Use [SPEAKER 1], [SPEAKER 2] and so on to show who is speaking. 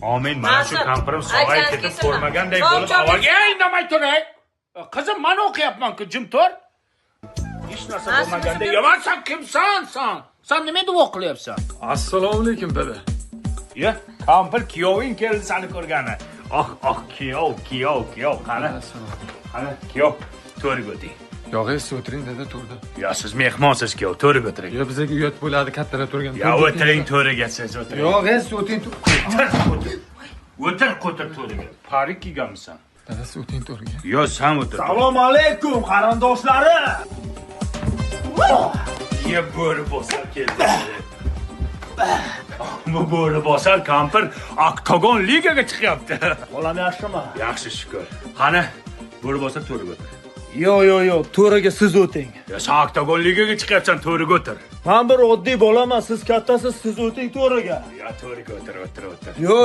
[SPEAKER 1] Amin, mana shu
[SPEAKER 2] Mazur.
[SPEAKER 1] kampirim sog'ayib
[SPEAKER 2] Aytgan
[SPEAKER 1] ketib
[SPEAKER 2] kesilma.
[SPEAKER 1] ko'rmaganday
[SPEAKER 2] Chop,
[SPEAKER 1] bo'lib
[SPEAKER 2] chop,
[SPEAKER 1] avvalgi. Ey, indamay turing. Qizim, mana o'qiyapman-ku, jim tur. Hech narsa
[SPEAKER 2] Mazur,
[SPEAKER 1] bo'lmaganday.
[SPEAKER 2] Mazur.
[SPEAKER 1] Yomon, san kimsan san? San nima duo qilyapsan?
[SPEAKER 3] Assalomu alaykum, dada.
[SPEAKER 1] Ye, kampir kuyoving keldi seni ko'rgani. Oh, oh, kuyov, kuyov, kuyov, qani? Qani, kuyov, to'rga o'ting.
[SPEAKER 3] Yo'q, siz o'tiring, dada, to'rda.
[SPEAKER 1] Yo, siz mehmonsiz, kuyov, to'rga o'tiring.
[SPEAKER 3] Yo, bizga uyat bo'ladi kattalar turgan.
[SPEAKER 1] Ya o'tiring to'riga, siz o'tiring.
[SPEAKER 3] Yo'q, siz o'tiring.
[SPEAKER 1] O'tir, o'tir. O'tir, qo'tir to'riga. Parik kiyganmisan?
[SPEAKER 3] Dada, siz o'tiring to'riga.
[SPEAKER 1] Yo, san o'tir.
[SPEAKER 4] Assalomu alaykum, qarindoshlarim.
[SPEAKER 1] Ye, bo'ri bosar keldi. Bu bo'ri bosar kampir oktagon ligaga chiqyapti.
[SPEAKER 4] Bolam yaxshimi?
[SPEAKER 1] Yaxshi, shukur. Qani, bo'ri bosar, to'riga o'tir.
[SPEAKER 4] Yo'q, yo'q, yo'q, to'riga siz o'ting.
[SPEAKER 1] Ya sen oktagon ligaga chiqyapsan, to'riga o'tir.
[SPEAKER 4] Men bir oddiy bolaman, siz kattasiz, siz o'ting to'riga.
[SPEAKER 1] Ya to'riga o'tir, o'tir, o'tir.
[SPEAKER 4] Yo'q.